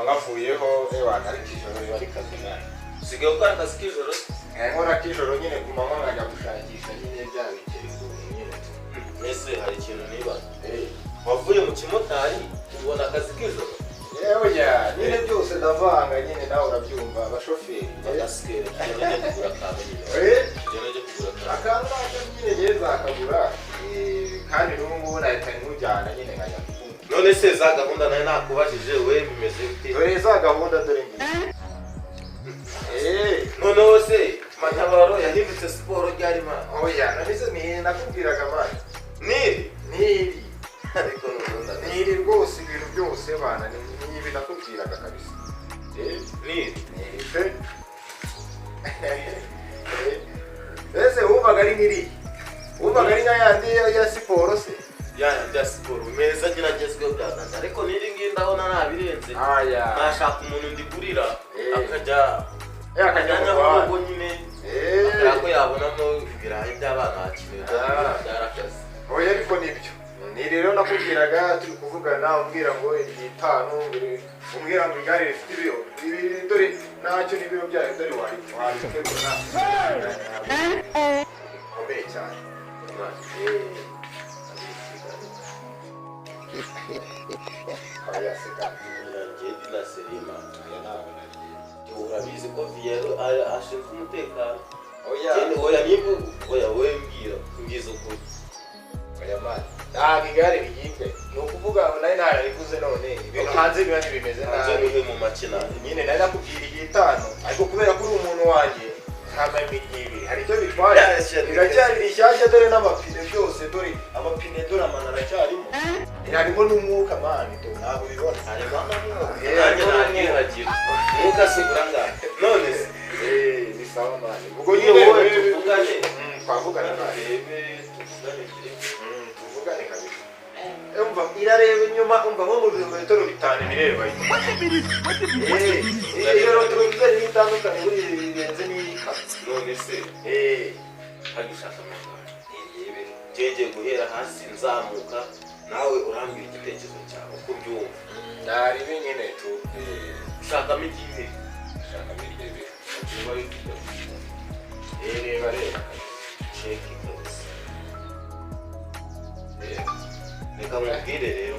Ngavuyeho ewa ariko ijoro riba rikaze nabi. Usigaye ukora akazi k'ijoro? Nkora k'ijoro nyine ku manywa nkajya gushakisha nyine bya bikeri nyine. Mbese hari ikintu niba wavuye mu kimotari ubona akazi k'ijoro? Yewe ya nyine byose ndavanga nyine nawe urabyumva abashoferi bagasikere tugenda kugura akantu nyine. Tugenda kugura akantu nyine ngeza akagura kandi n'ubu ngubu nahita nkujyana nyine nkajya. None se za gahunda nayo nakubajije we bimeze bite? Dore za gahunda dore ngiye. Noneho se Matabaro yahindutse siporo ryari ma? Oya, nahise ni nakubwiraga man. Niri? Niri. Ariko nukunda. Niri rwose ibintu byose bana ni ibi nakubwiraga kabisa. Niri. Niri pe. Ese wumvaga ari nkiri? Wumvaga ari nka yandi ya siporo se? Ya ya siporo meza nyiragezweho byatanga ariko niri ngiye ndabona nabirenze. Nashaka umuntu ndigurira akajya nyabugogo nyine akaba yabonamo ibirayi by'abana hakinira byarakaze. Oya ariko nibyo ni rero nakubwiraga turi kuvugana umbwira ngo itanu umbwira ngo igare rifite ibiro ibi dore ntacyo n'ibiro byayo dore waritegura bikomeye cyane. Urabizi ko Viyero ashinzwe umutekano. Oya niba oya wowe mbwira mbwiza ukuri. Oya man ntabwo igare riyibwe ni ukuvuga ngo nari narariguze none ibintu hanze biba ntibimeze nabi mu makina nyine nari nakubwira igitanu ariko kubera ko uri umuntu wanjye nta ibiri hari icyo bitwaye biracyari rishyashya dore n'amapine byose dore amapine dore amano aracyarimo harimo n'umwuka mani ntabwo ubibona harimo n'umwuka nanjye ntabyihagira umwuka sigura ngaho none se ni sawa mani ubwo nyine wowe tuvugane twavugane mani tuvugane tuvugane kabisa umva irareba inyuma umva nko mu birometero bitanu bireba inyuma iyo rotorobizeri n'itandukanye buriya birenze n'iyika none se hari gushaka amafaranga ngiye guhera hasi nzamuka nawe urambwira igitekerezo cyawe uko ubyumva naribi nyine tu ushakamo igihe ushakamo igihe niba ufite reba reba sheki kabisa reka mubwire rero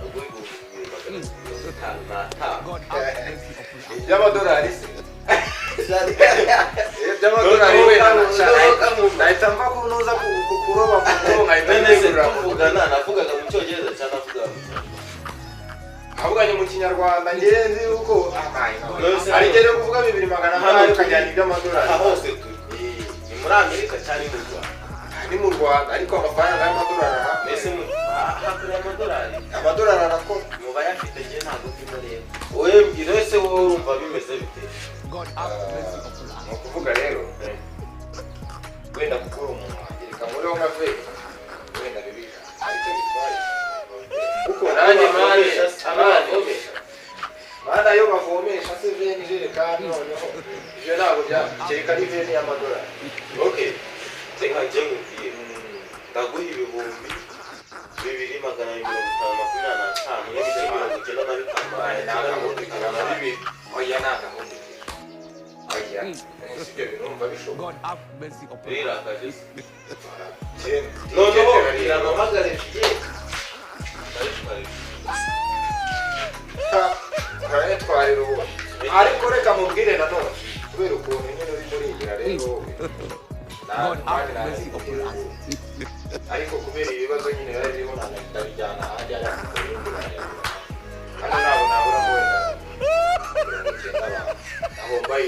ubwo 2,500 iby'amadolari se iby'amadolari wenda nahita mva kunoza kuroba mu nkahita ntegura tuvugana navugaga mu cyongereza cyangwa navugaga mu kinyarwanda avuganye mu kinyarwanda ngenzi uko ari ngere kuvuga 2,500 ukajyana iby'amadolari aha hose turi ni muri Amerika cyangwa mu Rwanda ni mu Rwanda ariko amafaranga y'amadolari aha mbese hakurya amadolari amadolari arakora mu bayafite nge ntabwo ndimo rero wowe mbwira ese wowe urumva bimeze bite ni ukuvuga rero wenda gukora umuntu wanjye reka nkureho nka veri wenda bibika aricyo bitwaye kuko nanjye mani ayo bavomesha se veni ijerekani noneho ibyo ntabwo byakeka ari veni y'amadolari okay reka njye nkubwire ndaguha 2,255 n'ibice 95 992. Oya nta gahunda oya sibyo binumva bishoboka birakaje noneho biramamagare bye karayatwarira ubu ariko reka mubwire nanone kubera ukuntu nyine uri murigira rero wowe ariko kubera ibibazo nyine biba biriho ndabijyana ahandi ari hano ntabwo naburamo wenda 90 abantu ahomba 10.